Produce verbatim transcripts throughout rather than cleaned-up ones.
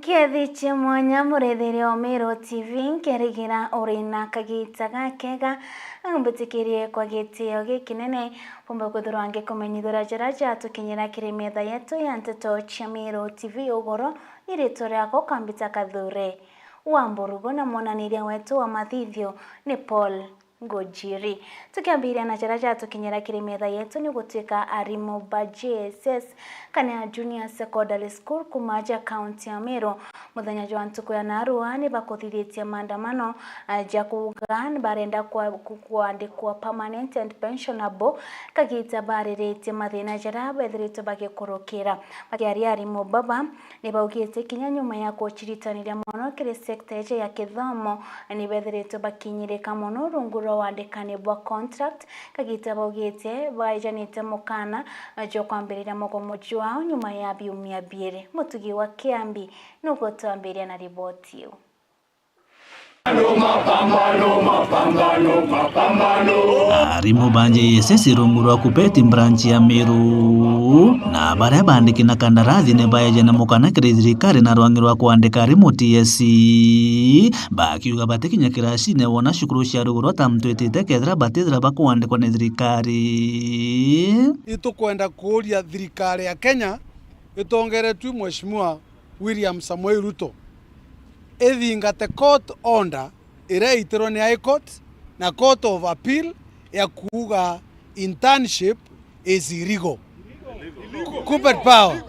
Kiethi cia mwanya, murithiri wa Meru T V, nkerigira uri na kagita gakega. Mbitikirie kwa gitio gikinene, bumbe kwithirwa ngikumenyithura jaria jatukinyira kiri metha yetu ya nteto cia Meru T V ugoro. Ni ritwa riakwa Kambita Kathure wa Mburugu, na mwananiria wetu wa mathithio ni Paul Ngujiri. Tukiambiria na jaria jatukinyira kiri metha yetu, ni gutuika arimu ba J S S kana Junior Secondary School kuuma ja kaunti ya Meru, muthenya jwa ntuku ya narua, ni bakuthithitie maandamano, ah, ja kuuga ni barenda kwa-, ku-, kuandikwa permanent and pensionable, kagita bariritie mathina jaria bethiritwe bagikurukira. Bakiaria, arimu baba ni baugite kinya nyuma ya kuciritaniria mono kiri sector iji ya kithomo, ni bethiritwe bakinyirika mono rungu rwa wandikani bwa contract, kagita baugite baijanite mukana jwa kwambiriria mugomo jwao nyuma ya biumia biiri. Mutugi wa Kiambi nugutwambiria na riboti iu. Arimu ba J S S rungu rwa Kupeti branch ya Meru, na baria bandiki na kandarathi ni baejene mukana kiri thirikari na rwangi rwa kwandika arimu T S C, bakiuga batikinya kiracine wona cukuru cia ruguru ta mtwitite kethira batithira bakwandikwa ni thirikari. Itukwenda kuuria thirikari ya Kenya itongeretue Mheshimiwa William Samoei Ruto ithingate court order iria yaitirwe ni High Court na Court of Appeal ya kuuga internship is illegal. Kupet power.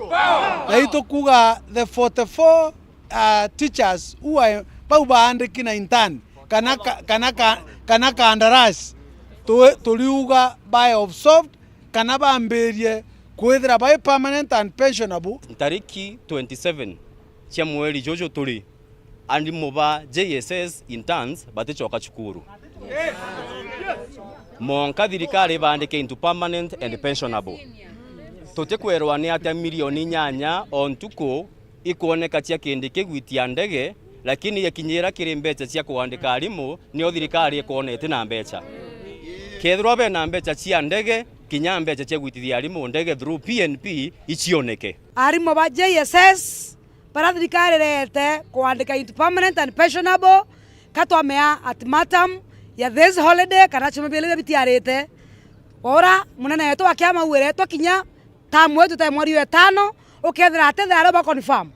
Na itukuga the forty-four, uh, teachers who are, bau baandiki na intern kana ka-, kana ka-, kana kandarasi, tu-, turiuga bae absolved kana bambirie kwithira bai permanent and pensionable. Ntariki twenty-seven cia mweri juju turi, arimu ba J S S interns baticoka cukuru. Monka thirikari ibandike into permanent and pensionable. Tutikwerwa ni atia milioni inyanya o ntuku ikwoneka cia kindi kigwitia ndege, lakini yakinyira kiri mbeca cia kuandika arimu, nio thirikari ikwona iti na mbeca. Kethirwa bena mbeca cia ndege, kinya mbeca cia gwitithia arimu ndege through P N P icioneke. Arimu ba J S S baria thirikari ireete kuandika into permanent and pensionable, ka twamea ultimatum ya this holiday kana ciumia biiri biria bitiarite. Ura munene wetu wa kiama auire twakinya tamu ii tutai mweri wa itano, ukethira ati thaari ba confirm.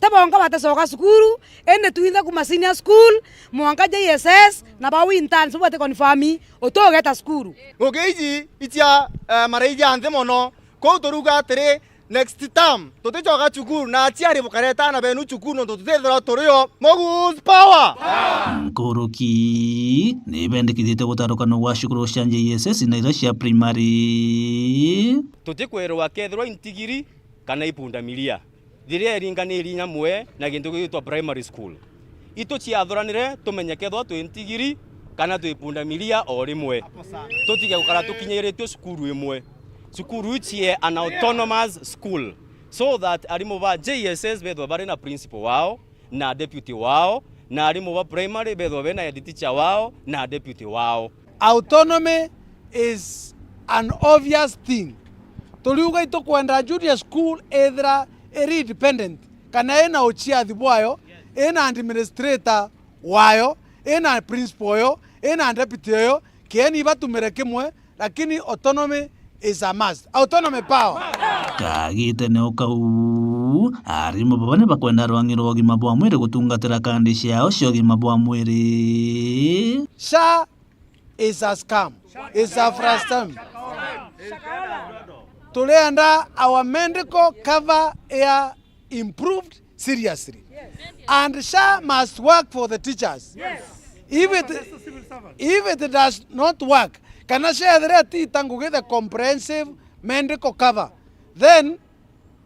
Ti bonka batacoka cukuru, indi twinthe kuma senior school, mwanka J S S, na bau interns bau bati confirm, utugeta cukuru. Ngugi iji icia, eh, marai ja nthi mono. Kwou turiuga atiri, next term, tuticoka cukuru, na aciari bukareta aana benu cukuru, nontu tutithirwa turi o. Mogu's power! Nkuruki ni bendekithite gutarukanwa gwa cukuru cia J S S na iria cia primary. Tutikwirwa kethirwa i ntigiri kana i pundamilia, thiria iringaniri nyamwe na gintu gigwitwa primary school. Itu ciathuranire tumenye kethirwa twi ntigiri kana twi pundamilia o rimwe. Tutige gukara tukinyiritue cukuru imwe. Cukuru iu ciee an autonomous school, so that arimu ba J S S bethwe bari na principal wao na deputy wao, na arimu ba primary bethwe bena head teacher wao na deputy wao. Autonomy is an obvious thing. Turiuga itukwenda junior school ithira iri independent, kana ina uciathi bwayo, ina administrator wayo, ina principal yo, ina deputy yo, kieni ibatumire kimwe, lakini autonomy is a must. Autonomy power. Kagitene o kau, arimu baba ni bakwenda rwangi rwa ugima bwa mwiri gutungatira kandi ciao cia ugima bwa mwiri. SHA is a scam. Is a frastam. Turenda our medical cover ya improved seriously. And SHA must work for the teachers. If it, if it does not work, kana SHA ethira itita ngugi the comprehensive medical cover, then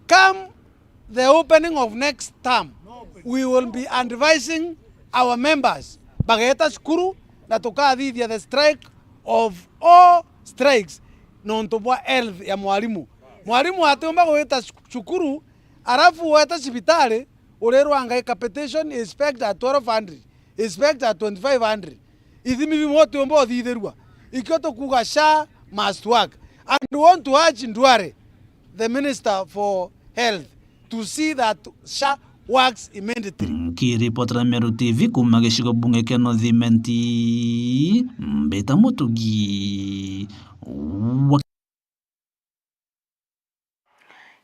come the opening of next term, we will be advising our members bageta cukuru, na tukathithia the strike of all strikes nontu bwa health ya mwarimu. Mwarimu atiumba gwita cu-, cukuru, arafu weta cibitari, urirwa ngai capitation, inspector twelve hundred, inspector twenty-five hundred. Ithimi bimwe utiumba uthithirua. Ikio tukuga SHA must work. And we want to urge Duale, the Minister for Health, to see that SHA works immediately. Nkiripotera Meru T V kuuma gicigo bunge kia North Imenti, Mbita Mutugi wa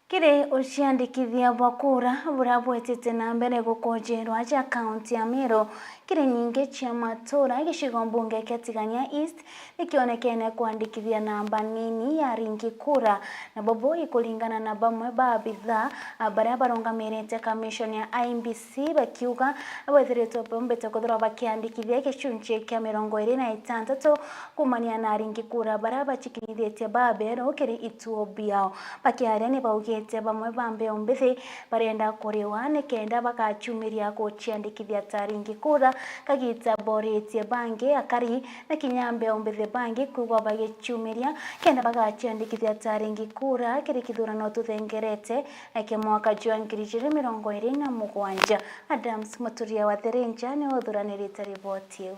Kiri uciandikithia bwa kura buria bwitite na mbere gukojerwa ja kaunti ya Meru, kiri nyingi cia matura gicigo mbunge kia Tigania East nikionekene kwandikithia namba nini ya aringi kura, na bobo ikuringana na bamwe ba abithaa, a, baria barungamirite commission ya I E B C bakiuga bwithiritwe bombite kwithirwa bakiandikithia gicunchi kia mirongo iri na itantatu kumania na aringi kura baria bacikinyithitie baberu kiri ituo biao. Bakiaria ni baugite bamwe ba mbeu mbithi barenda kuriwa nikenda bagacumiria guciandikithia ta aringi kura, kagita boritie bangi akari na kinya mbeu mbithi bangi kwigwa bagicumiria kenda bagaciandikithia ta aringi kura kiri kithurano tuthengerete kia mwaka jwa ngiri ijiri mirongo iri na mugwanja. Adams Muturia wa Thirinja niwe uthuranirite riboti iu.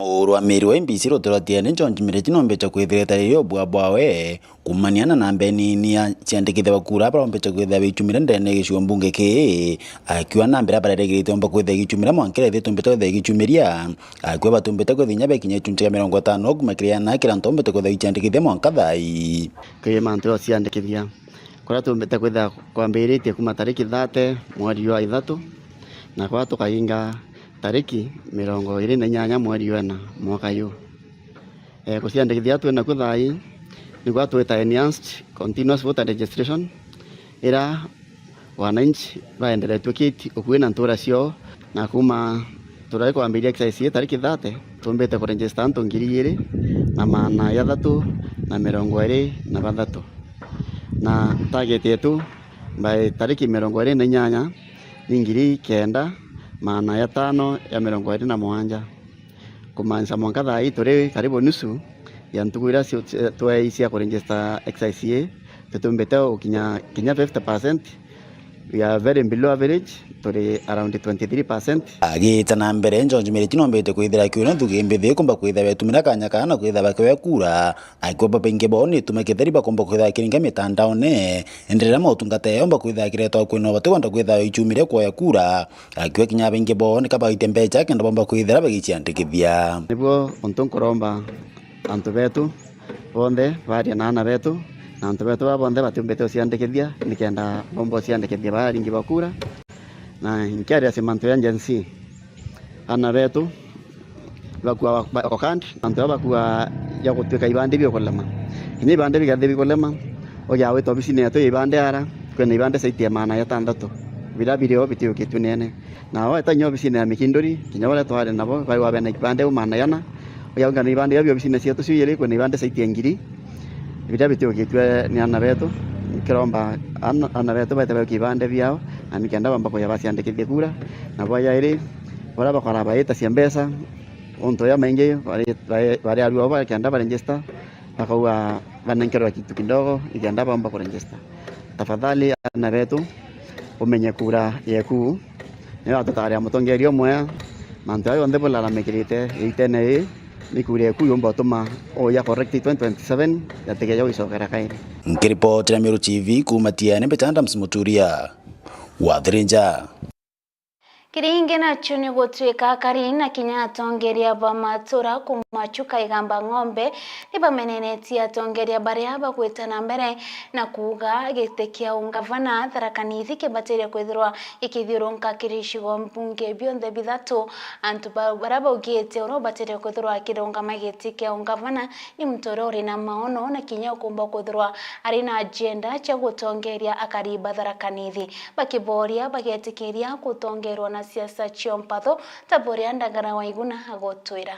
Murungamiri wa I E B C rutere rwa Tigania George Mireti nombete kwithireta riria ubua bwawe kumania na namba nini ya ciandikithia bwa kura barombete kwithira bicumire ndene ya gicigo mbunge kii, akiuga namba iria bareregerete omba kwithira igicumira mwanka iria ithitumbite kwithira igicumira, akiuga batumbite kwithira inya bekinya gicunchi kia mirongo itano kuma kiria na kira antu ombete kwithira biciandikithia mwanka thaa ii. Kwi mantu ya uciandikithia kuria tumbite kwithira kwambiritie kuma tariki thirty mweri jwa ithatu, na kuria tukainga tariki mirongo iri na inyanya mweri jwa ina mwaka yu. E, kuciandikithia twi nakuo thaa ii nikuo twita enhanced continuous voter registration, ira wananchi baenderetue kiti ukui na ntura ciao, na kuma turari kwambiria exercise ii tariki thirty, tumbite kuregister antu ngiri igiri na maana jathatu na mirongo iri na bathatu, na target yetu by tariki mirongo iri na inyanya ni ngiri kenda maana jatano ja mirongo iri na mugwanja. Kumaanisha mwanka thaa ii turi karibu nusu ya ntuku iria cio-, cia-, twai cia kuregister exercise ii, tutumbite gukinya kinya fifty percent. We are very below average, turi around twenty-three percent. Agita na mbere, George Mireti nombete kwithira akiona nthugi mbithi ikumba kwithira betumira kanya kaa na kwithira bakiwe kura, akiuga babaingi bao ni ituma kitheri bakomba kwithira kiringa mitandaone, indi riria mautungata yomba kwithira kiretwa kwina batikwenda kwithira icumire kuoya kura, akiuga kinya baingi bao ni kabaitie mbeca kenda bomba kwithira bagiciandikithia. Niguo untu nkuromba antu betu bonthe baria na aana betu, na antu betu baa bonthe batiumbite uciandikithia, nikenda bomba uciandikithia baa aringi ba kura. Na nkiaria cia mantu ya Gen Z, aana betu bakua ba-, okandi, antu baa bakua ya gutuika ibande biukulema. Kinya ibande bigathi bikulema, uja wita obisine yetu ya ibande ara, kwina ibande zaidi ya maana jatantatu biria birio bitiukitue neene. Na weta kinya obisine ya Mikinduri, kinya baria twari nabo, bari wa bena ibande u maana jana, uja wingana ibande bio obisine cietu cio ijiri, kwina ibande zaidi ya ngiri biria bitiukitue ni aana betu. Nkiromba aana, aana betu baite baukia ibande biao, na nikenda bamba kuja baciandikithie kura. Na bwa jairi, baria bakora baitacia mbeca, untu ja maingi bari, bari, bari arua ao bakenda baregister, bakauga banenkerwa kitu kidogo, nikenda bamba kuregister. Tafadhali, aana betu, umenye kura yeku niyo atutaria mutongeria umwe. Mantu aya onthe bularamikirite itene ii, ni kura yeku yumba utuma uya correct twenty twenty-seven, yatikeja gwicokera kairi. Nkiripotera Meru T V kuuma Tiene, mbita Adams Muturia wa Thirinja. Kiringi nacio ni gutuika akari na kinya atongeria ba matura kuuma Chuka Igamba Ng'ombe ni bamenenetie atongeria baria bagwita na mbere na kuuga giti kia ungavana Tharaka Nithi kibatiire kwithirwa gikithiurunka kiri icigo mbunge bionthe bithatu. Antu ba-, baria baugite uria ubatiire kwithirwa akirungama giti kia ungavana ni muntu uria uri na maono na kinya ukumba kwithirwa ari na agenda cia gutongeria akari ba Tharaka Nithi. Bakiboria bagetikiria gutongerwa na siasa cia mpatho ta buria Ndagara Waiguna agotwira.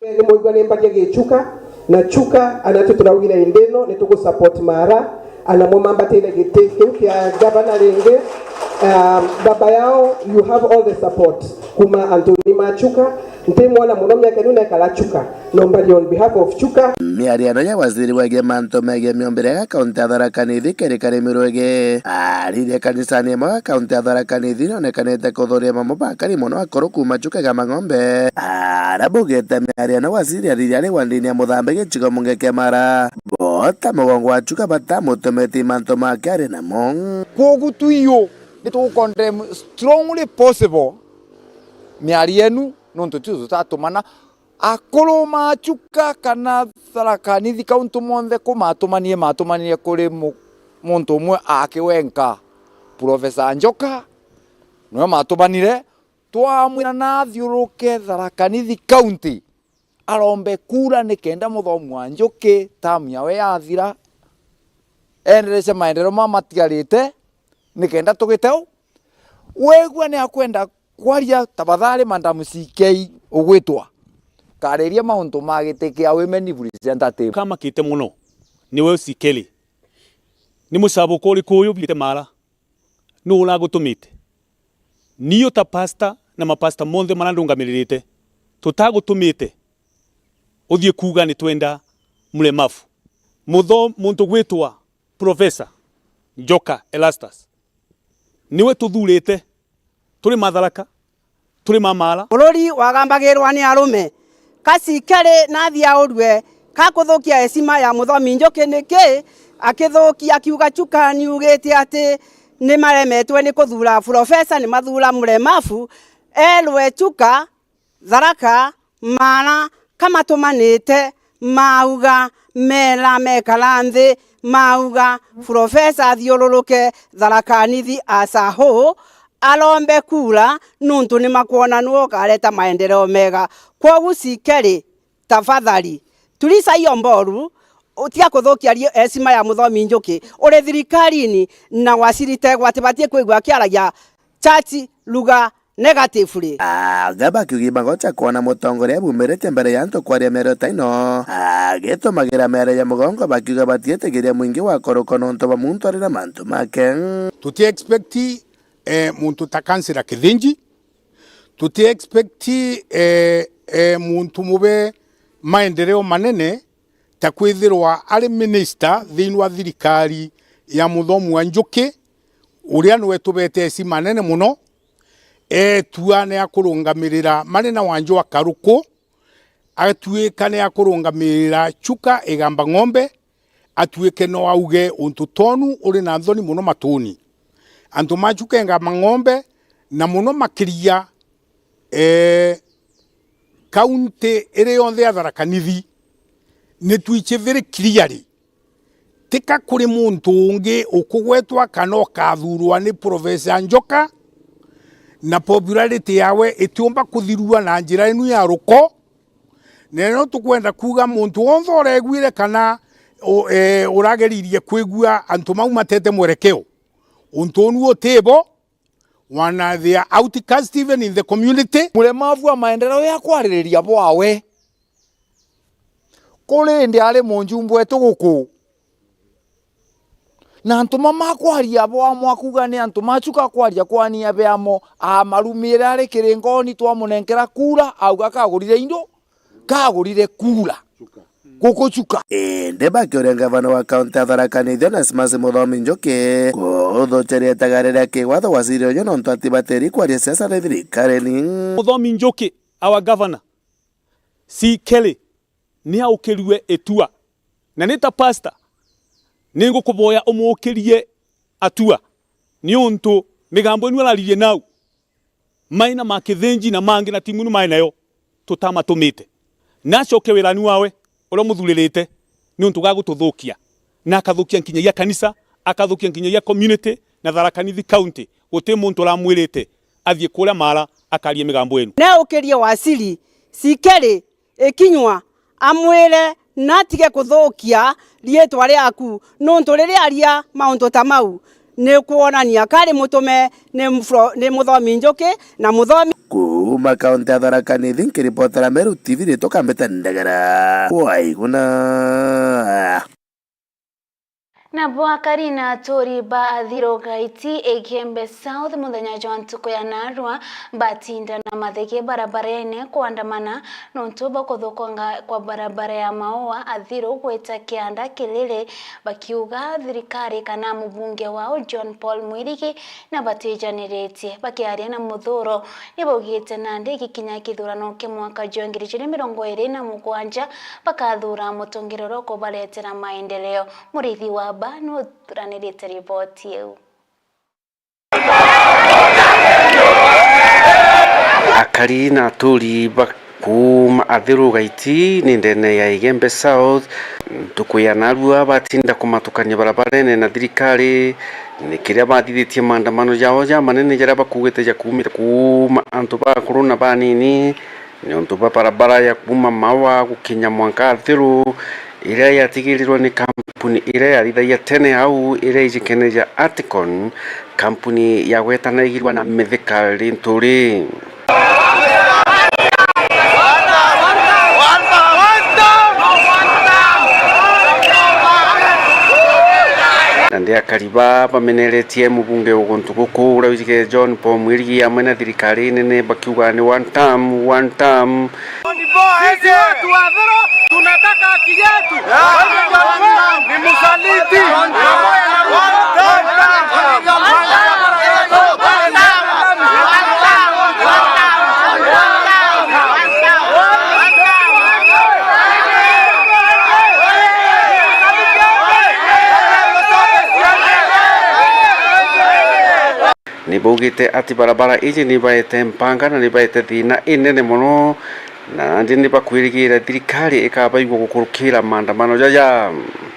Ni mwaigua ni mbagia Gichuka, na Chuka, ana tu turaugire indi ino ni tugu support Mara, ana mo mambatire giti kiu kia gavana ringi. Um, baba yao, you have all the support kuma antuni ma Chuka. Ntimwona muno miaka ino nekara Chuka. Nobody on behalf of Chuka. Miariano ya waziri wegie mantu megie miombire ya kaunti ya Tharaka Nithi Keri Karimi Rwege aririe kanisani imwe ya kaunti ya Tharaka Nithi nionekanite kuthuria mamwe bakari mono akuru kuuma Chuka Igamba Ng'ombe. Ara bugite miariano waziri aririe ari wandini ya Muthambe gicigo mbunge kia Mara. Bo ta mugongo wa Chuka batamutumiti mantu make ari namo. Kwogu tuiyo Nitugucondemn strongly possible miario yenu, nontu tio tutatumana. Akuru ma Chuka kana Tharaka Nithi County monthe ku matumanire, matumanire kuri mu-, muntu umwe aki wenka, Professor Njoka, niwe matumanire. Twamwira nathiuruke Tharaka Nithi County, arombe kura nikenda Muthomi wa Njuki tamu yawe yathira, endereche maendeleo mama matigarite, nikenda tugite u. Wegua ni akwenda kwaria, tafadhali, Madam C K ugwitwa, kariria mauntu ma giti kia women representative. Kamakite mono niwe usikeli. Ni mucabuko uriku uyu bite mara? Nuu uragutumite? Niu ta pastor na mapastor monthe mara ndungamiririte, tutagutumite uthie kuuga ni twenda Mulemavu. Mutho-, muntu gwitwa Professor Njoka Erastus, niwe tuthurite, turi Matharaka, turi Mamara. Bururi wagambagirwa ni arume, kaci kari nathi aurue, kakuthukia heshima ya Muthomi Njuki niki akithukia akiuga Chuka niugite ati ni maremetwe ni kuthura professor, ni mathura Mulemavu, erwe Chuka, Tharaka, Mara, kamatumanite, mauga, mera mekara nthi, mauga, Professor athiururuke Tharaka Nithi as a whole, arombe kura, nuntu ni makwona niwe ukareta maendeleo mega. Kwogu Sikeri, tafadhali, tuliza hiyo mboru, utiga kuthukia ri-, heshima ya Muthomi Njuki. Uri thirikarine na waziri Tegwa, ati batie kwigua akiaragia church lugha negatively. Aga bakiugia imagocha kwona mutongoria abumirite mbere ya antu kwaria miario ta ino, agitumagira miario ya mugongo, bakiuga batietigiria mwingi wa kuruko nontu bwa muntu ari na mantu make. Tuti expect, eh, muntu ta Kansila Kithinji, tuti expect, eh, eh, muntu mube maendeleo manene ta kwithirwa ari minister thiini wa thirikari ya Muthomi wa Njuki, uria niwe tubete heshima nene mono, etua ni akurungamirira Marina Wanjua Karuku, atuika ni akurungamirira Chuka Igamba Ng'ombe, atuike no auge untu tonu uri na nthoni mono matuni. Antu ma Chuka Igamba Ng'ombe, na mono makiria, eh, kaunti iri yonthe ya Tharaka Nithi, ni twichi very clearly, tika kuri muntu ungi ukugwetwa kana ukathurwa ni Professor Njoka, na popularity yawe itiumba kuthirua na njira inu ya ruko. Na no tukwenda kuuga muntu wonthe ureguire kana u-, eh, urageririe kwigua antu mau matete mwerekeo, untu unu utibo, wana they are outcast even in the community. Mulemavu wa maendeleo ya kwaririria bwawe. Kuri indi ari munjumbe wetu guku. Na antu ma makwaria bo amwe akuga ni antu ma Chuka kwaria kwani abe amo, amarumire ari kiringoni twamunenkera kura, auga kagurire indo, kagurire kura. Guku Chuka. Indi bakiuria ngavana wa kaunti ya Tharaka Nithi Onesmus Muthomi Njuki kuthucheria itagaria ria kiwatho waziri uyu nontu atibatiri kwaria siasa na thirikarine. Muthomi Njuki, our governor, Sikeri, ni aukirue itua. Na ni ta pastor, ni ngukuboya umukirie atua, niuntu migambo inu araririe nau, Maina ma Kithinji na mangi na timu inu mai nayo, tutamatumite. Na acoke wirani wawe uria umuthuririte, niuntu ga gututhukia. Na akathukia nkinyagia kanisa, akathukia nkinyagia community, na Tharaka Nithi County, guti muntu uramwirite athie kuria Mara akarie migambo inu. Ne ukirie waziri, Sikeri, ikinywa, amwire na atige kuthukia riitwa riaku, nontu riria aria mauntu ta mau, ni kwonania kari mutume ni mfro-, ni Muthomi Njuki na Muthomi. Kuuma kaunti ya Tharaka Nithi, nkiripotera Meru T V, ritwa Kambete Ndegera. Waiguna. Nabo akari na aturi ba Athiru Gaiti, Igembe South, muthenya jwa ntuku ya narua, batinda na mathege barabarene kwandamana nontu bwa kuthukunga kwa barabara ya Maua Athiru gwita kianda Kiriri, bakiuga thirikari kana mubunge wao John Paul Mwirigi nabatijaniritie. Bakiaria na Muthuro, nibaugite nandi gikinya kithurano kia mwaka jwa ngiri ijiri mirongo iri na mugwanja, bakathura mutongeria uria ukubaretera maendeleo. Murithi wa Ba niwe uthuranirite riboti iu. Akari na aturi ba kuuma Athiru Gaiti ni ndene ya Igembe South, ntuku ya narua batinda kumatukania barabarene na thirikari, ni kiria bathithitie maandamano jao jamanene jaria bakuugite jakuumite kuuma antu bakuru na banini, niuntu bwa barabara ya kuuma Maua gukinya mwanka Athiru, iria yatigirirwe ni kampuni iria yathithagia tene au, iria ijikene ja Articon, kampuni ya gwetanaigirwa na Mithika Linturi. Nandi akari ba bameneretie mubunge wa guntu guku uria wijikire John Paul Mwirigi amwe na thirikari nene bakiuga ni one term, one term. Sisi watu wa Thero tunataka haki yetu. Ni msaliti. Ni baugite ati barabara iji ni baete mpanga na ni baete thina inene mono, na nandi ni bakwirigira thirikari ikabaigua gukurukira maandamano jaja.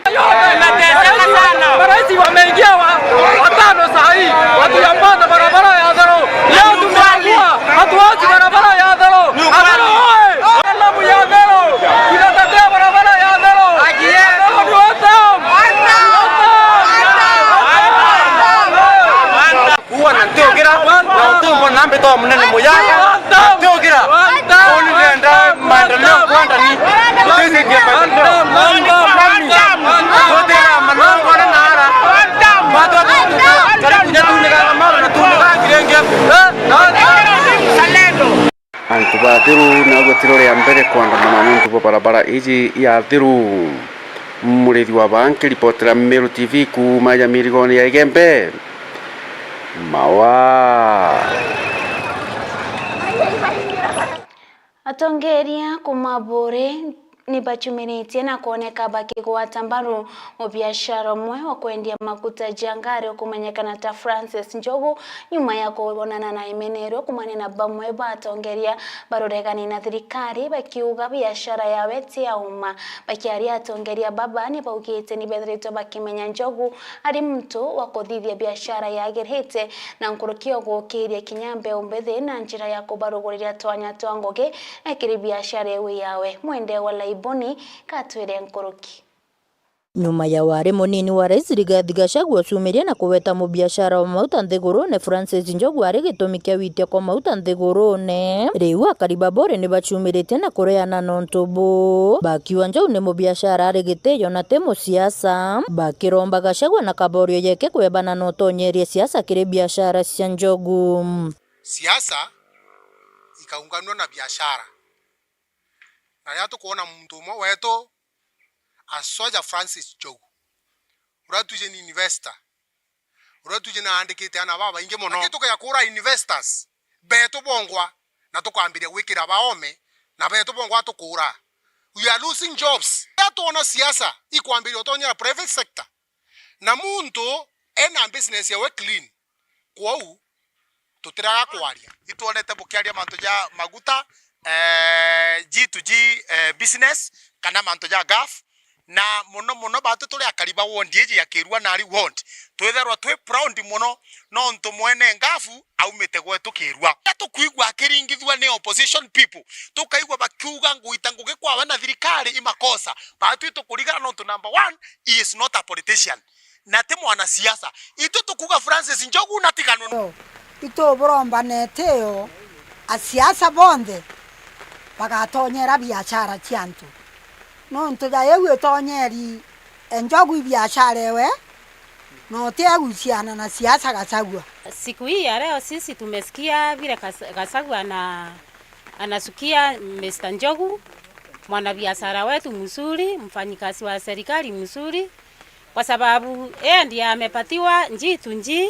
Tumeteseka sana. Marais wameingia wa-, watano saa hii. Hatujapata barabara ya Thero. Leo tumeamua hatuachi barabara ya Thero. Thero oye! Wataalamu ya Thero. Tunatetea barabara ya Thero. Thero ni one term. One term. Kuua na ntiugira, na ntiumbona mbita wa munene Muyaya, na ntiugira. Uni nenda maendeleo kwandani, utithithie maendeleo. Nami, tutira manongo na nara. Batwa karibu nya tunigaga mara na tunigaga kirenge. Antu ba Athiru nagwe tiro ria mbere kwandamana niuntu bwa barabara iji ya Athiru. Murithi wa Baa nkiripotera Meru T V kuuma ya mirigone ya Igembe, Maua. Atongeria kuma Buuri ni bachumiritie na kwoneka bakigwata mbaru mubiashara umwe wa kwendia maguta ja ngari ukumenyekana ta Francis Njogu, nyuma ya kwonana na imenerwe kumania na bamwe ba atongeria baruregani na thirikari, bakiuga biashara yawe ti ya uma. Bakiaria, atongeria baba ni baugite ni bethiritwe bakimenya Njogu ari muntu wa kuthithia biashara yagirite, na nkuruki o gukiria kinya mbeu mbithi na njira ya kubaruguriria twanya twa ngugi ekiri biashara iu yawe. Mwende wa Laiboni katwire nkuruki. Nyuma ya wari munini wa Rais Rigathi Gachagua ucumirie na kuweta mubiashara wa mauta nthigurune, Francis Njogu ari gitumi kia witia kwa mauta nthigurune. Riu akari ba Buuri ni bachumiritie na kureana nontu buu, bakiuga Njogu ni mubiashara ari gitiyo na ti musiasa, bakiromba Gachagua na Kaborio yeke kwebana na utonyerie siasa kiri biashara cia Njogu. Siasa ikaunganua na biashara. Na riria tukwona muntu umwe wetu asoja Francis Njogu, uria twiji ni investor, uria twiji naandikite ana babaingi mono. Lakini tukeja kuura investors betu bongwa, na tukwambiria gwikira baome, na betu bongwa tukuura. We are losing jobs. Riria twona siasa ikwambiria utonyera private sector, na muntu ena business yawe clean, kwou tutiraga kwaria. Itwonete bukiaria mantu ja maguta, eh, G to G, eh, business, kana mantu ja gaf, na mono mono batu turi akari ba ward iji ya Kirua Nari ward, twitherwa twi proud mono nontu mwene ngafu aumite gwetu Kirua. Riria tukwigua akiringithua ni opposition people, tukaigua bakiuga nguita ngugi kwawe na thirikari i makosa, batu itukurigana nontu number one, he is not a politician. Na ti mwanasiasa. Itwi tukuuga Francis Njogu na tiganwe. Itu buromba na itio, asiasa bonthe bagatonyera biashara cia antu. Nontu ja iu itonyeri e Njogu i biashara ewe, na utieguciana na siasa Gachagua. Siku hii ya leo sisi tumesikia vile Gas-, Gachagua ana-, anasukia Mister Njogu, mwanabiashara wetu mzuri, mfanyikazi wa serikali mzuri, kwa sababu yeye ndiye amepatiwa njii tu njii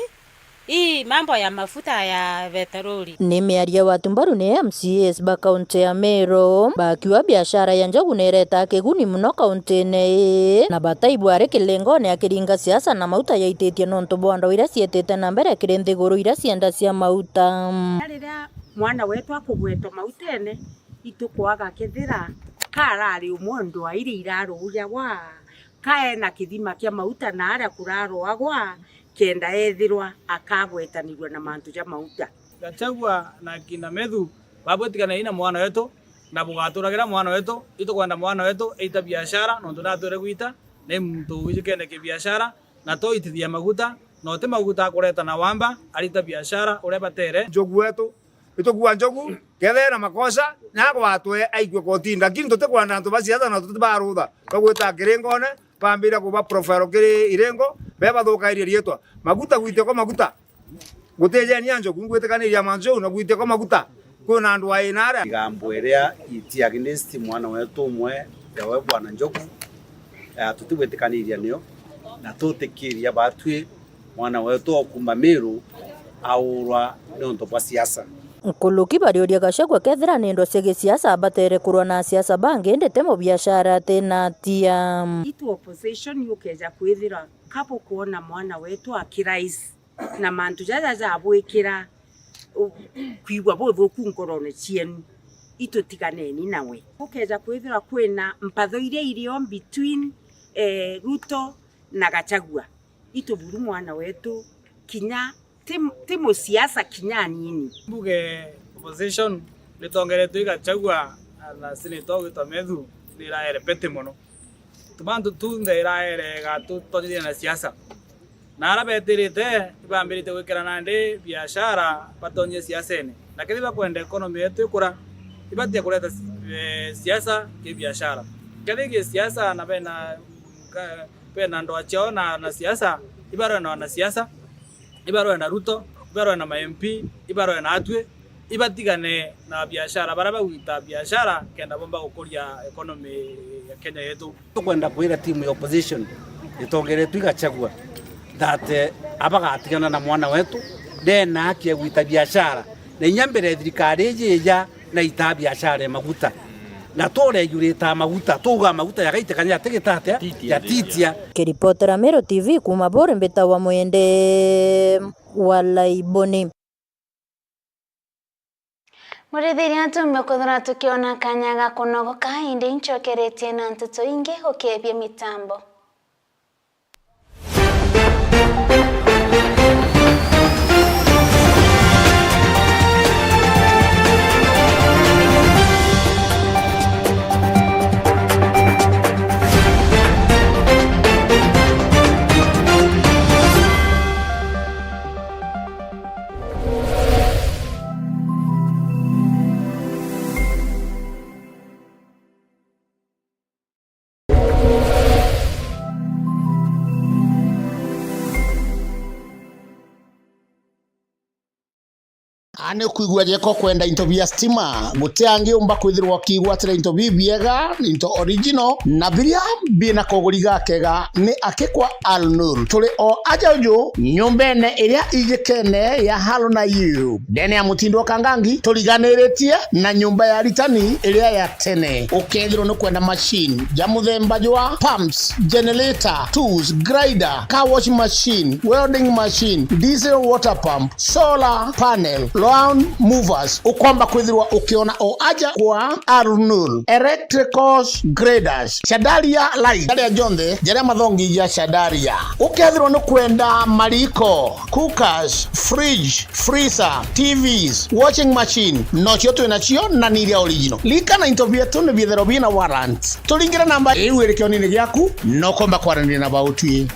hii mambo ya mafuta ya petroli. Ni miario wa tumbaru ni M C As ba kaunti ya Meru, bakiuga biashara ya Njogu ni iretaa kiguni mono kaunti-ini ii, na bataigua ari kilingone akiringa siasa na mauta yaititie nontu bwa ndwaa iria cietite na mbere kiri nthiguru iria cienda cia mauta. Riria Mwana wetu akugwetwa mautene, itukwaga kethira ka arari umwe o ndwaa iria irarugagwa, ka ena kithima kia mauta na aria kurarwagwa, kenda ethirwa akagwetanirua na mantu ja mauta. Gachagua na kina Methu babwitikaniri na mwana wetu, na bugaturagira mwana wetu. Itukwenda mwana wetu eita biashara, nontu natwire gwita, ni muntu wijikene kibiashara, na toitithia maguta, na uti maguta akureta na wamba, arita biashara uria batere. Njogu wetu, itugua njogu, kethe na makosa, na agwatwe aikue kotini. Lakini tutikwenda antu ba siasa na tutibarutha bagwita kiringone, bambire kuba profile kiri iringo, be bathukairie riitwa. Maguta gwitia kwa maguta. Gutijenia njogu ngwitikaniria mantu jau na gwitia kwa maguta. Kwina andu aina aria. Igambo iria iti against mwana wetu umwe, ewe Bwana Njogu, eh, tutigwitikaniria nio, na tutikiria batwi mwana wetu o kuuma Miru aurwa niuntu bwa siasa. Nkuruki bariuria Gachagua kethira ni ndo cia gisiasa abatere kurwa na asiasa bangi, indi ti mubiashara atina atia. Itu opposition yukeja kwithira ka bukwona mwana wetu akirise na mantu jaja jabwikira u-, kwigua buthuku nkorone cienu, itutiganeni nawe. Gukeja kwithirwa kwina mpatho iria irio between, eh, Ruto na Gachagua, ituburu mwana wetu kinya ti, ti musiasa kinya anini. Mbuge opposition nitongeretwe i Gachagua na senator ugwitwa Methu niraere pete mono. Tumantu tunthe iraere gatutonyithia na siasa. Na ara betirite ibambirite gwikira nandi biashara batonyie siasene. Na kethira bakwenda economy yetu ikura, ibatia kureta si-, eh, siasa ki biashara. Kethira ki siasa na bena, ka-, bena ndoa ciao na, na siasa, ibarwe na wanasiasa, ibarwe na Ruto, ibarwe na ma M P, ibarwe na atwi, ibatigane na biashara, baria bagwita biashara kenda bomba gukuria economy ya Kenya yetu. Tukwenda kwira timu ya opposition itongeretwe i Gachagua that, eh, abagatigana na mwana wetu, ndena haki ya gwita biashara. Na inya mbere ya thirikari iji ija, na itaa biashara ya maguta. Na turegulataa maguta, tuugaa maguta jagaitikania jatigitatia, jatitia. Kiripotera Meru T V kuuma Buuri, mbitawa Mwende wa Laiboni. Murithiria, tumbe kwithirwa tukiona kanya ga kunogoka, indi incokeretie na nteto ingi ukiebia mitambo. Aa, ni ukwigua jeko kwenda into bia stima, guti angi umba kwithirwa ukigwatira into bibiega, into original, na biria bina koguri gakega ni aki kwa Alnur. Turi o aja uju nyumbene iria ijikene ya Haruna Yu. Ndene ya mutindo wa Kangangi, turiganiritie na nyumba ya aritani iria ya tene. Ukethirwa ni kwenda machine ja muthemba jwa pumps, generator, tools, grinder, car wash machine, welding machine, diesel water pump, solar panel, lawn movers, ukomba kwithirwa ukiona o aja kwa Arnul Electricals Graders. Shadaria Light, jaria jonthe jaria mathongi ja Shadaria. Ukethirwa ni kwenda mariko, cookers, fridge, freezer, T Vs, washing machine, nocio twi nacio na ni iria original. Ririkana into bietu ni biethero bina warrant. Turingire namba iu iri kionini giaku, na ukomba kwaraniria na bautwi.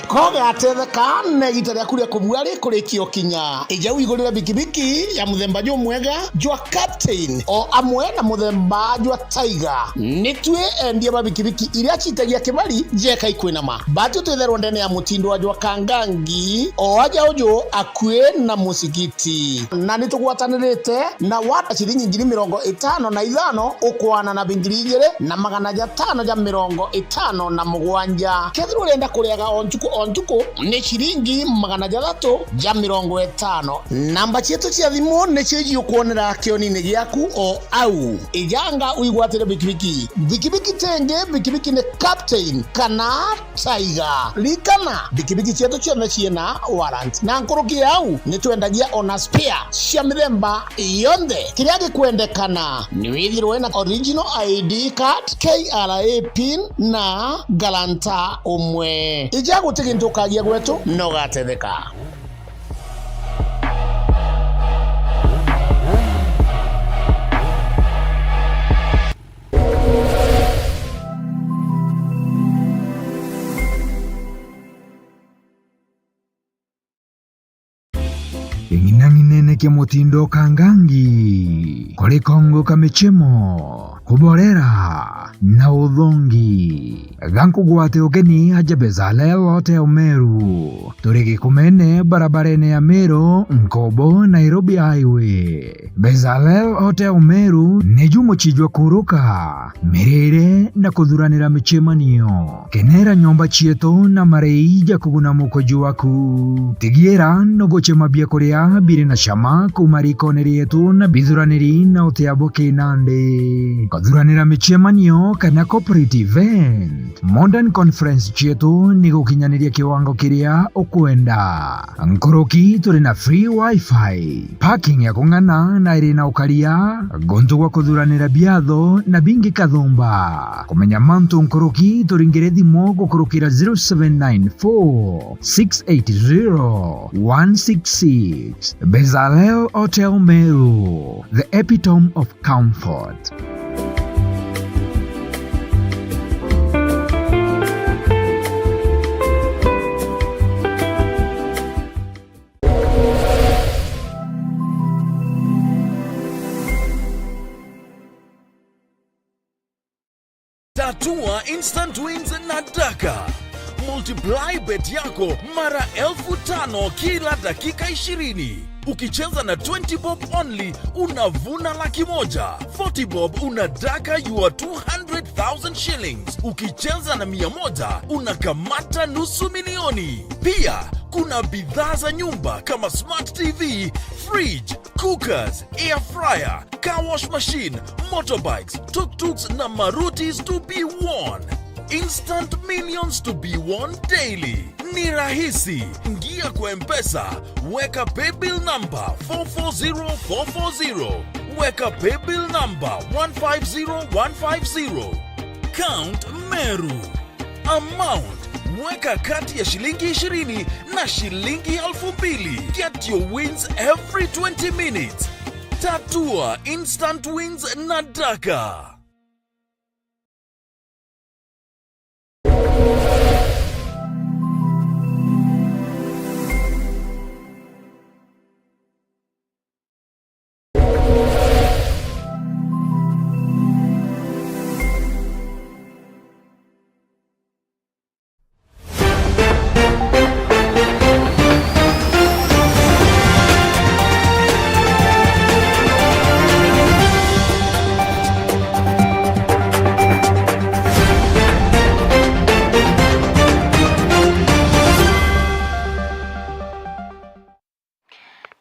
Kogatetheka na igita riaku ria kubua rikurikia ukinya. Ija wigurire bikibiki ya muthemba jumwega jwa Captain, o amwe na muthemba jwa Tiger. Ni twi endia ba bikibiki iria citagia kibari jeka ikwinama. Batwi twitherwa ndene ya mutindo wa jwa Kangangi, o aja uju akui na musigiti. Na ni tugwatanirite na wata ciringi ngiri mirongo itano na ithano ukwana na ngiri igiri na magana jatano ja mirongo itano na mugwanja. Kethira urenda kuriaga o ntuku o ntuku, ni ciringi magana jathatu ja mirongo itano. Namba cietu cia thimu nicio ijiukwonera kionini giaku o au. Ijanga uigwatire bikibiki. Bikibiki ti ingi, bikibiki ni Captain kana Tiger. Ririkana, bikibiki cietu cionthe ciina warrant. Na nkuruki ya au, ni twendagia ona spare cia mithemba yonthe. Kiria gikwendekana ni withirwe na original I D card, K R A pin na guarantor umwe. Ija, guti gintu ukagia gwetu, na ugatetheka. Ing'inang'inene kia mutindo kangangi, kuri kongo ka michemo, kuborera na uthongi. Gankugwate ugeni aja Bezalel Hotel Meru, turi Gikumene, barabarene ya Meru, Nkobo, Nairobi Highway. Bezalel Hotel Meru niju muchijwa kuruka, mirire na kuthuranira michemanio. Kenera nyomba cietu na marei ja kuguna mukoji waku. Tigiira no guchema biakuria biri na chama kuuma rikone rietu na bithuraniri na utia bwa kinandi. Kuthuranira michemanio kana corporate event, modern conference cietu ni gukinyaniria kiwango kiria ukwenda. Nkuruki turi na free wifi, parking ya kung'ana na iri na ukaria, guntu gwa kuthuranira biatho na bingi kathumba. Kumenya mantu nkuruki, turingire thimu gukurukira zero seven nine four six eight zero one six six. Bezalel Hotel Meru, the epitome of comfort. Tatua instant wins na Daka. Multiply bet yako mara elfu tano kila dakika ishirini. Ukicheza na twenty bob only, unavuna laki moja. Forty bob, una Daka your two hundred thousand shillings. Ukicheza na mia moja, unakamata nusu milioni. Pia, kuna bidhaa za nyumba kama smart T V, fridge, cookers, air fryer, car wash machine, motorbikes, tuk-tuks na marutis to be won. Instant millions to be won daily. Ni rahisi. Ingia kwa M-Pesa, weka paybill number four four zero four four zero. Weka paybill number one five zero one five zero. Count Meru. Amount, weka kati ya shilingi ishirini na shilingi elfu mbili. Get your wins every twenty minutes. Tatua instant wins na Daka.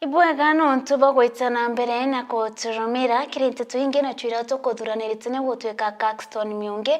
Ibwega nontu bwa gwita na mbere na kuturumira kiri nteto ingi na twira tukuthuranirite ni gutwika Caxton Miungi,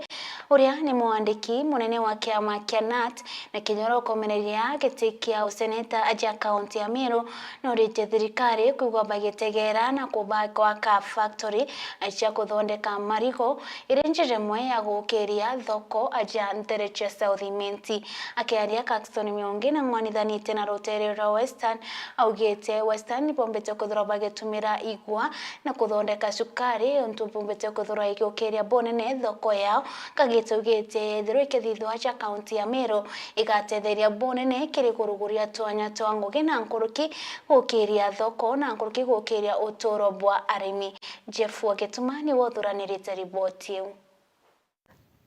uria ni mwandiki munene wa kiama kia nat, na kinya uria ukomereria giti kia useneta aja kaunti ya Meru, nuritie thirikari kwigua bagitegera na kuba gwaka factory cia kuthondeka marigu iri njira imwe ya gukiria thoko aja ntere cia South Imenti. Akiaria Caxton Miungi na ng'wanithanitie na rutere rwa Western, augite Western bombite kwithirwa bagitumira igua na kuthondeka cukari, untu bombite kwithirwa igiukiria bunene thoko yao, kagite augite yethirwa ikithithwa aja kaunti ya Meru igatetheria bunene kiri kuruguria twanya twa ngugi na nkuruki gukiria thoko na nkuruki gukiria uturo bwa arimi. Jeff Wagituma niwe uthuranirite riboti iu.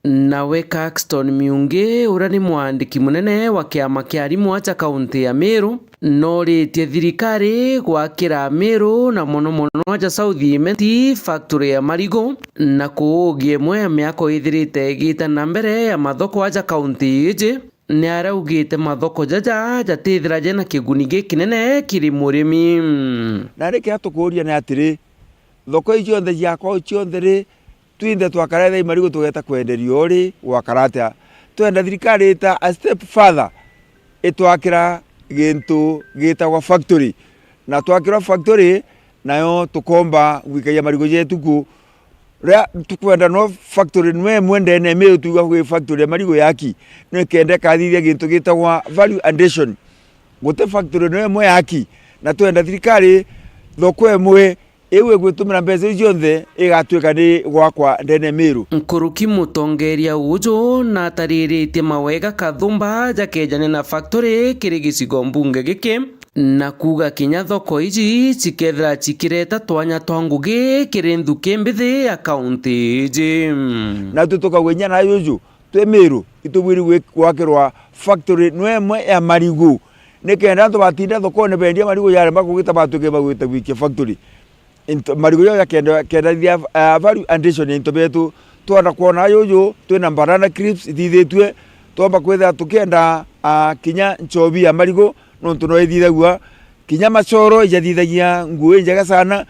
Nawe Caxton Miungi, uria ni mwandiki munene wa kiama kia arimu aja kaunti ya Meru, nooritie thirikari gwakira Meru na mono mono aja South Imenti factory ya marigu, na kuugia imwe ya miako ithirite igiita na mbere ya mathoko aja kaunti iji. Ni araugite mathoko jaja jatithira jena kiguni gikinene kiri murimi. Na rikia tukuuria ni atiri, thoko ii cionthe ciakwa uu cionthe ri, twinthe twakaretha i marigu tugeeta kwenderia uu ri, gwakara atia? Twenda thirikari ita a step further, itwakira gintu gitagwa factory, na twakirwa factory, nayo tukomba gwikagia marigu jetu ku. Riria tukwenda no factory nwe imwe ndene ya Meru, twigua gwi factory ya marigu yaki, nikenda ikathithia gintu gitagwa value addition. Guti factory nwe imwe yaki, na twenda thirikari thoko imwe iu igwitumira mbeca iu cionthe igatuika ni gwakwa ndene ya Meru. Nkuruki mutongeria uju natariritie mawega kathumba jakejane na factory kiri gicigo mbunge giki, na kuuga kinya thoko iji cikethira cikireta twanya twa ngugi kiri nthuki mbithi ya kaunti iji. Natwi tukauga inya na juju, twi Meru, itubwiri gwi-, gwakirwa factory nwe imwe ya marigu, nikenda antu batinda thokone bendia marigu jaremba kugita batuke bagwita gwikia factory. Into, marigu jau jakenda-, kendathia, ah, value addition ya into betu. Twona kwona juju, twina banana clips ithithitue, twomba kwithira tukienda, ah, kinya nchobi ya marigu, nontu no ithithagua, kinya macoro ijathithagia nguo injega sana.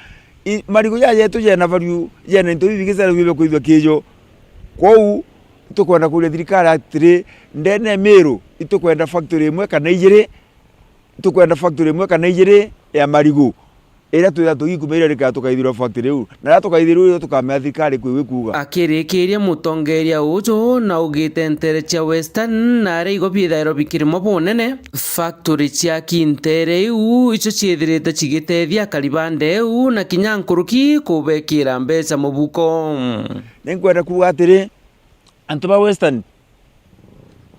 I, marigu jaja jetu jena value, jena into bibingi sana bibe kwithua kijo. Kwou, itukwenda kuria thirikari atiri, ndene ya Meru, itukwenda factory imwe kana ijiri, itukwenda factory imwe kana ijiri ya marigu. Iria twitha tugikumia iria rika tukaithirwa factory iu. Na riria tukaithirwa iu, tukamenya thirikari kwi gwi kuuga. Akirikiria mutongeria uju naugite ntere cia Western na aria igo biithairwa bikirimo bunene, factory cia kintere iu icio ciithirite cigitethia akari ba ndeu na kinya nkuruki kubekira mbeca mubuko. Ninkwenda kuuga atiri, antu ba Western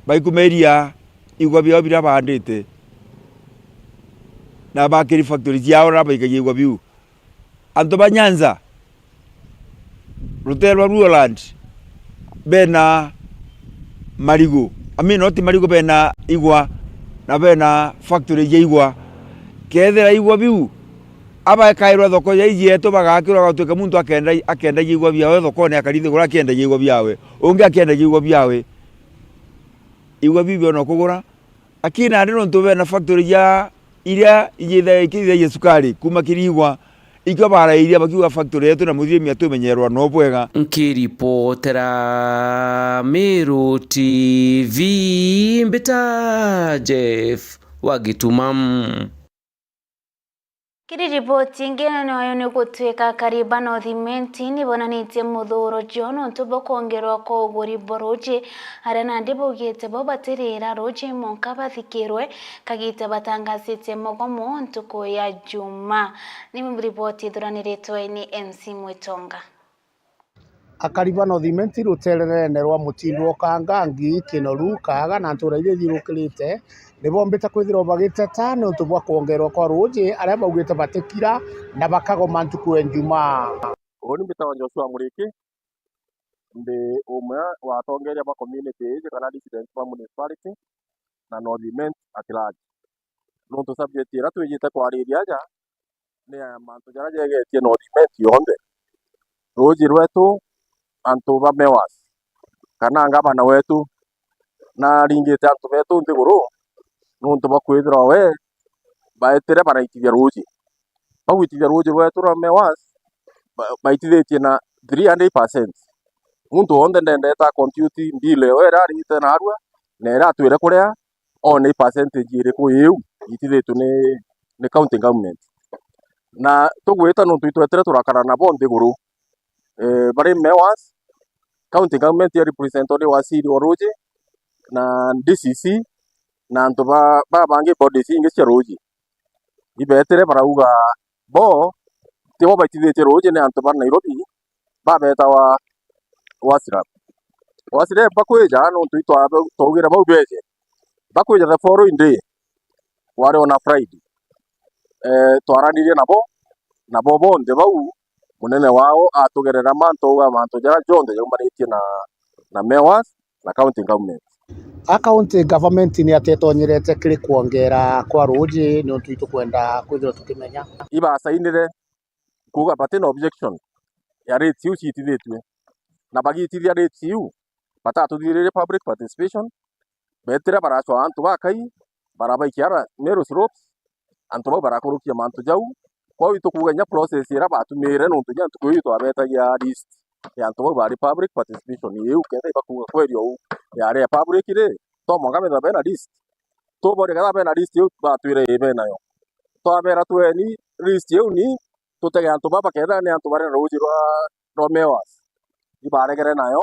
baikumeria igwa biao biria baandite, na bakiri factory ciao na baikagia igwa biu. Antu ba Nyanza, rutere rwa Luoland, bena marigu, I mean, not marigu, bena igwa, na bena factory cia igwa. Kethira igwa biu, abakairwa thoko ya iji yetu bagakirwa, agatwika muntu akenda-, akendagia igwa biawe thokone, akari nthiguru akiendagia igwa biawe, ungi akiendagia igwa biawe. Igwa biu biona kugura. Lakini nandi nontu bena factory ya iria ijitha-, ikithagia cukari kuma kiri igwa, ikio barairia bakiuga factory yetu na muthirimi atumenyerwa no bwega. Nkiripotera Meru T V, mbita Jeff wa Gituma. Kiri riboti ingi, nayo ni gutwika akari ba North Imenti ni bonanitie muthuuro jwao nontu bwa kwongerwa kwa uguri bwa ruuji, aria nandi baugite bo batirira ruuji mwanka bathikirwe kagiita batangacitie mugomo ntuku ya Juma. Ni riboti ithuraniritwe ni M C Mwitonga. Akari ba North Imenti rutererene rwa Mutindwa, Kangangi, Kinoru, Kaaga na ntuura iria ithiurukirite, ni bombite kwithirwa bagiteta niuntu bwa kwongerwa kwa ruuji, aria baugite batikira na bakagoma ntuku ya Njumaa. Uuni mbitagwa Joshua Muriki, ndi umwe wa atongeria ba community iji kana residents ba municipality na North Imenti at large. Nontu subject iria twijite kwariria aja, ni ya mantu jaria jegetie North Imenti yonthe. Ruuji rwetu, antu ba Mewas, kana ngavana wetu, naringite antu betu nthiguru, nontu bwa kwithirwa we baetire baraitithia ruuji. Bagwitithia ruuji rwetu rwa Mewas, ba-, baitithitie na three hundred percent. Muntu wonthe ndendete a compute bill ewe iria arite narua, na iria atwire kuria, one percentage iriku iu itithitwe ni, ni county government. Na tugwita nontu itwetire turakara nabo nthiguru, eh, bari Mewas, county government ya representwa ni waziri wa ruuji na D C C na antu ba, ba bangi bodies ingi cia ruuji. Ibetire barauga bo tibo baitithitie ruuji, ni antu ba Nairobi babetawa Wasrap. Wasrap bakwija nontu itwa-, twaugire bau beje. Bakwija the following day, wari on a Friday. Eh, twaranirie nabo, nabo bonthe bau, munene wao atugerera mantu, auga mantu jaria jonthe jaumanitie na, na mayors na county government. A county government ni atetonyerete kiri kwongera kwa ruuji, niuntu itukwenda kwithirwa tukimenya. Ibasainire kuuga bati na objection ya rates iu ciitithitue, na bagiitithia rates iu, batatuthithirie public participation, beetire baracwaa antu bakai, barabaikia ara Meru Slopes, antu bau barakurukia mantu jau. Kwou itukuuga inya process iria baatumiire, nontu inya ntuku iu itwabetagia list ya antu bau baari public participation iu, kenda ibakuuga kweri ou yaari ya public ri, to mwanka bethirwa bena list. Tuboria kethira bena list iu, batwire ii benayo. Twabeera tweni list iu ni tutege antu baba kethira ni antu bari na ruuji rwa, rwa mayors. Ibaregere nayo,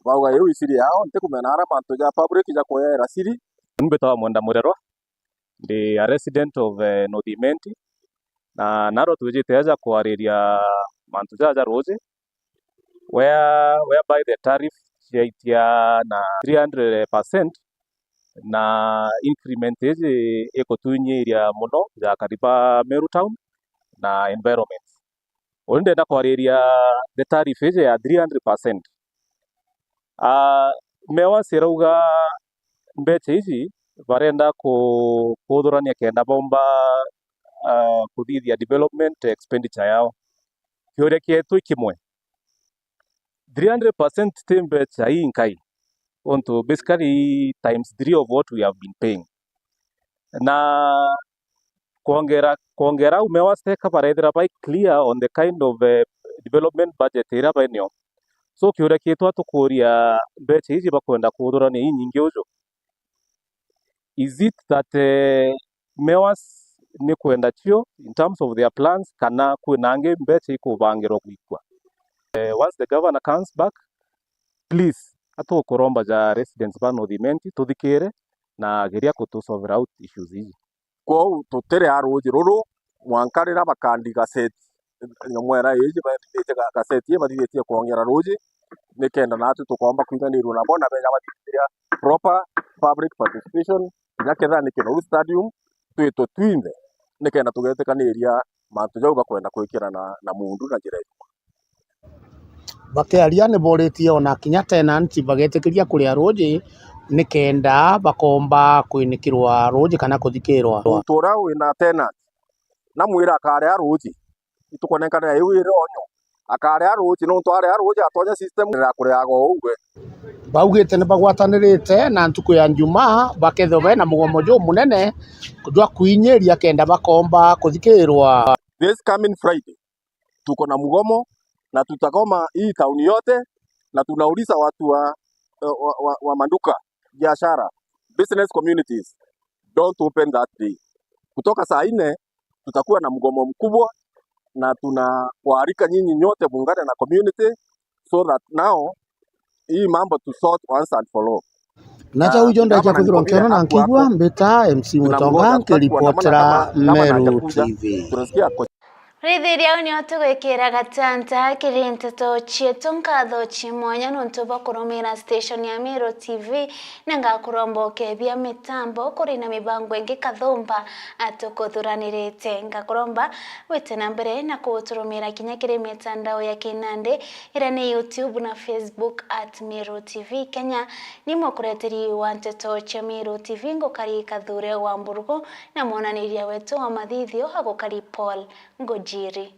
bauga iu isiri yao, ntikumena ara mantu ja public ja kuyaira siri. Ni mbitagwa Mwenda Murerwa, ndi a resident of eh, North Imenti, na narua twijite aja kwariria mantu jaja ja ruuji, where, whereby the tariff ciaitia na three hundred percent, na increment iji igutunyiria mono ja akari ba Meru Town na environment. Uni ndenda kwariria the tariff iji ya three hundred percent. Ah, mayors irauga mbecha iji barenda ku-, kuthurania kenda bomba, ah, kuthithia development expenditure yao. Kiuria kietu i kimwe, three hundred percent ti mbecha inkai? Untu basically times three of what we have been paying. Na kwongera, kwongera au mayors teka barethira bai clear on the kind of eh, development budget iria bainio. So kiuria kitu atukuria, mbecha iji bakwenda kuthurania inyingi uju, is it that eh, mayors ni kwenda cio in terms of their plans, kana kwina angi mbecha ikubangirwa gwikwa? Eh, once the governor comes back, please, atukuromba ja residents ba North Imenti tuthikire na geria kutu solve out issues iji. Kwou tutiri a ruuji ruru mwanka riria bakandi gazeti, nyomwera iji bathithitie ga-, gazeti ii bathithitie kwongera ruuji, nikenda naatu tukomba kwinganirua nabo na beja bathithiria proper public participation, kinya kethira ni Kinoru Stadium, twitwe twinthe nikenda tugetikaniria mantu jau bakwenda kwikira na, na muundu na njira ijuma. Bakiaria ni boritie ona kinya tenant bagetikiria kuria ruuji nikenda bakomba kwinikirwa ruuji kana kuthikirwa. Muntu uria wina tenant, namwire akaria ruuji, itukunenkanira iu iri onyo. Akaria ruuji, nontu aria ruuji atonya system ya kuriaga o uu we. Baugite ni bagwatanirite na ntuku ya Njumaa bakethirwa bena mugomo jumunene jwa kwinyiria kenda bakomba kuthikirwa. This coming Friday, tuko na mgomo na tutagoma hii town yote, na tunauliza watu wa, wa, wa, wa maduka, biashara, business communities, don't open that day. Kutoka saa nne tutakuwa na mgomo mkubwa, na tunawaalika nyinyi nyote muungane na community so that now hii mambo to sort once and for all. Na jau ijo ndeja kwithirwa nkiona na nkigua, mbita M C Mutonga, nkiripotera Meru T V. Rithiria au nio tugwikira gatanta kiri nteto cietu. Nkatho cia mwanya nontu bwa kurumira station ya Meru T V, na ngakuromba ukethia mitambo kuri na mibango ingi kathumba atukuthuranirite. Ngakuromba wite na mbere na kuturumira kinya kiri mitandao ya kinandi, iria ni YouTube na Facebook at Meru T V Kenya. Ni mukureteri wa nteto cia Meru T V, ngukari Kathure wa Mburugu, na mwonaniria wetu wa mathithio agukari Paul Ngujiri.